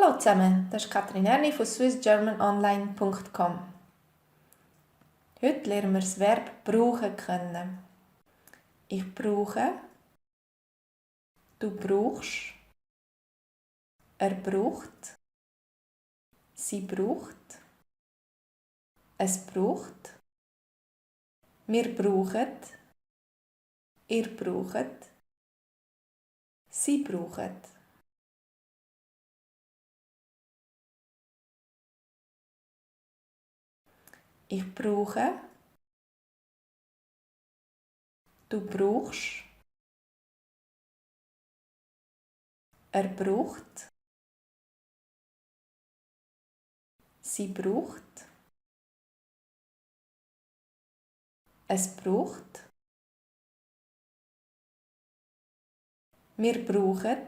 Hallo zusammen, das ist Katrin Erni von swissgermanonline.com. Heute lernen wir das Verb brauchen kennen. Ich brauche, du brauchst, er braucht, sie braucht, es braucht, wir brauchen, ihr braucht, sie brauchen. Ich brauche, du brauchst, er braucht, sie braucht, es braucht, wir brauchen,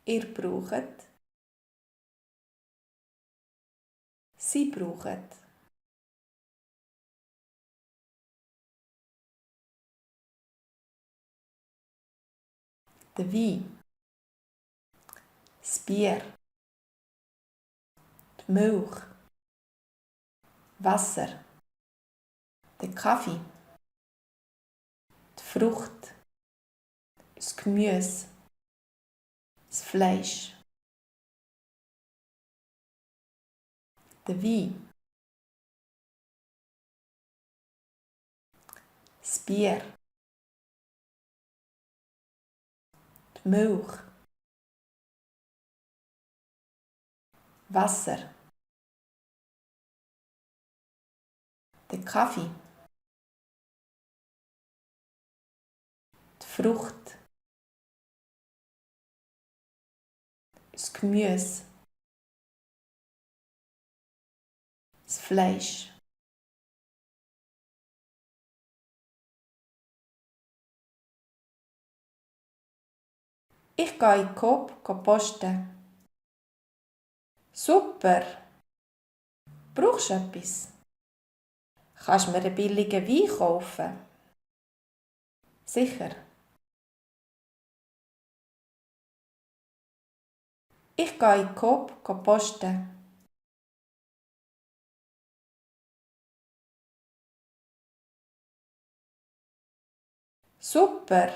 ihr braucht, sie brauchen. Der Wein, das Bier, die Milch, Wasser, der Kaffee, die Frucht, das Gemüse, das Fleisch, der Wein, das Bier, die Milch, Wasser, der Kaffee, die Frucht, das Gemüse, das Fleisch. Ich gehe in den Coop posten. Super! Brauchst du etwas? Kannst du mir einen billigen Wein kaufen? Sicher. Ich gehe in den Coop posten. Super!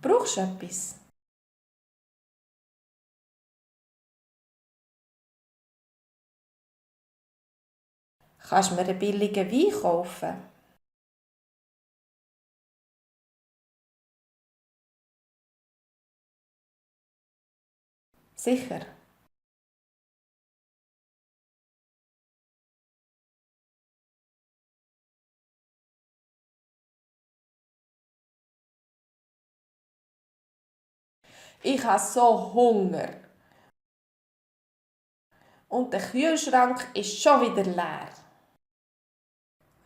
Brauchst du etwas? Kannst du mir einen billigen Wein kaufen? Sicher. Ich habe so Hunger. Und der Kühlschrank ist schon wieder leer.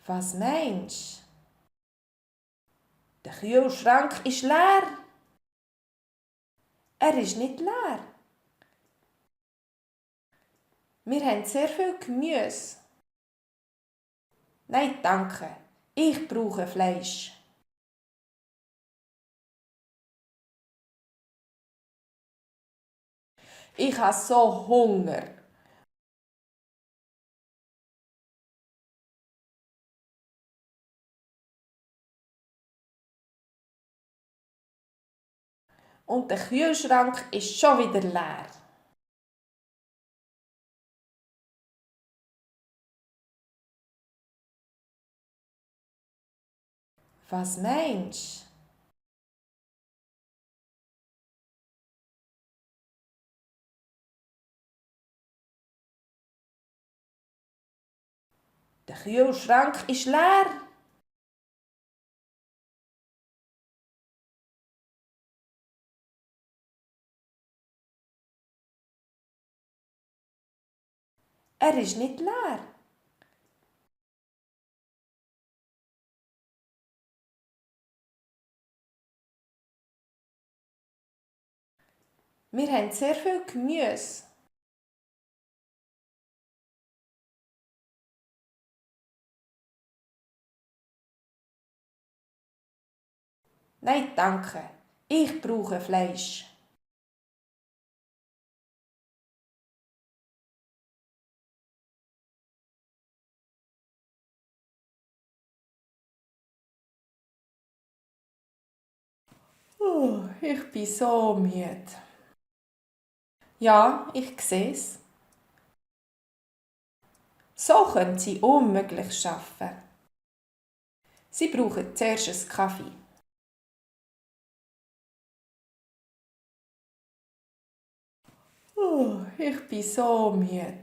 Was meinst du? Der Kühlschrank ist leer. Er ist nicht leer. Wir haben sehr viel Gemüse. Nein, danke. Ich brauche Fleisch. Ich habe so Hunger. Und der Kühlschrank ist schon wieder leer. Was meinst du? Der Kühlschrank ist leer. Er ist nicht leer. Wir haben sehr viel Gemüse. Nein, danke. Ich brauche Fleisch. Ich bin so müde. Ja, ich sehe es. So können Sie unmöglich arbeiten. Sie brauchen zuerst einen Kaffee. Ich bin so müde.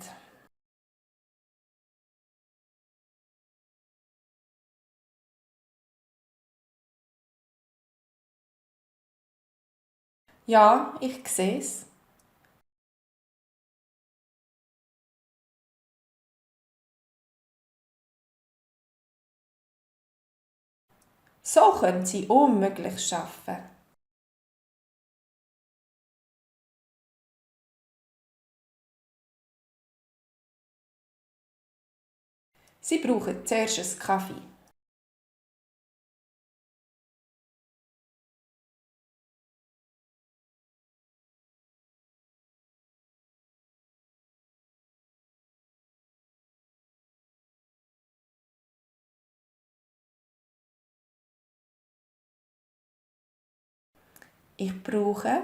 Ja, ich sehe es. So können Sie unmöglich arbeiten. Sie brauchen zuerst einen Kaffee. Ich brauche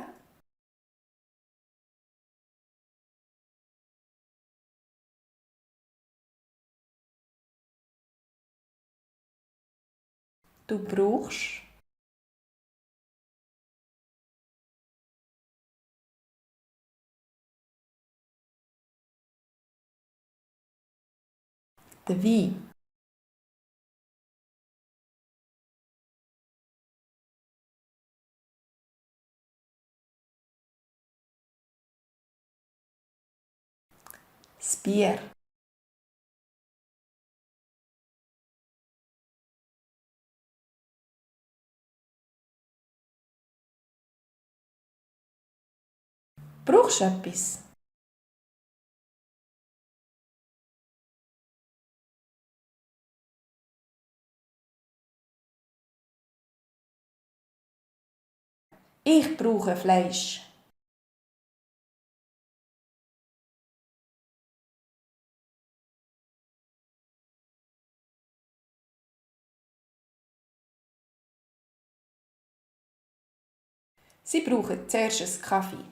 Du brauchst den Wein. Das Bier. Brauchst du etwas? Ich brauche Fleisch. Sie brauchen zuerst einen Kaffee.